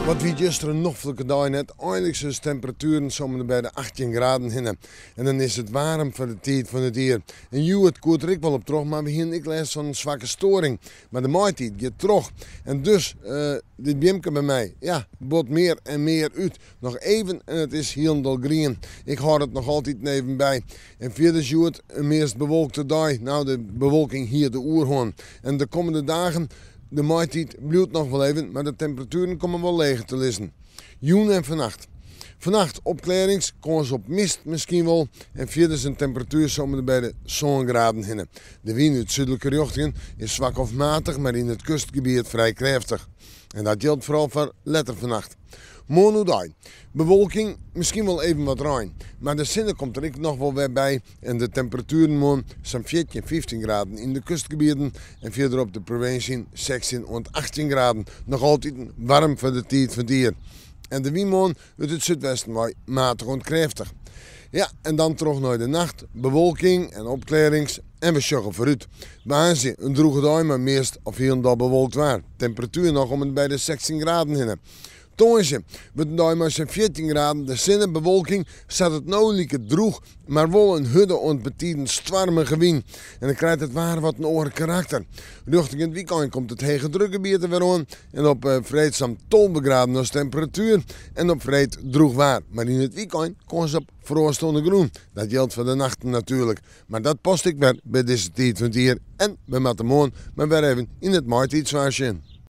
Wat wie juster in noflike dei net. Einliks ris temperatueren sa om en by de 18 graden hinne. En dan is it waarm foar de tiid fan it jier. En hjoed koe it der ek wol op troch, mar we hienen ek lêst fan in swakke storing. Mar de maitiid giet troch. En dus, dit beamke by my, ja, bot mear en mear út. Noch even en it is hielendal grien. Ik hâld it noch altyd even by. En fierders hjoed in meast bewolkte dei. No, de bewolking hie de oerhân. En de kommende dagen, de maitiid bliuwt noch wol even, mar de temperatueren komme wol leger te lizzen. Jûn en fannacht. Fannacht opklearrings, kâns op mist miskien wol en fierders in temperatuer sa om en by de sân graden hinne. De wyn út súdlike rjochtingen is swak of matich, mar yn it kustgebiet frij krêftich. En dat jildt foaral foar letter fannacht. Moarn oerdei, bewolking, miskien wol even wat rein. Mar de sinne komt der ek noch wol wer by en de temperatueren moarn sa'n 14, 15 graden yn de kustgebieten en fierder op de provinsje 16 oant 18 graden. Noch altyd waarm foar de tiid fan it jier. En de wyn moarn út it súdwesten wei matich oant krêftich. Ja, en dan troch nei de nacht, bewolking en opklearrings en we sjogge foarút. Woansdei in drûge dei mei meast of hielendal bewolkt waar. Temperatuer noch om en by de 16 graden hinne. Tongersdei wurdt in dei mei sa'n 14 graden, de sinne, bewolking, sa't it no liket drûch, mar wol in hurde oant betiden stoarmige wyn. En dan krijt it waar wat in oar karakter. Rjochting it wykein komt it hegedrukgebiet der wer oan en op freed sa'n 12 graden as temperatuer en op freed drûch waar. Mar yn it wykein kâns op froast oan de grûn. Dat jildt foar de nachten natuerlik. Mar dat past ek wer by dizze tiid fan it jier en we moatte moarn mar wer even yn it maitiidswaar sjen.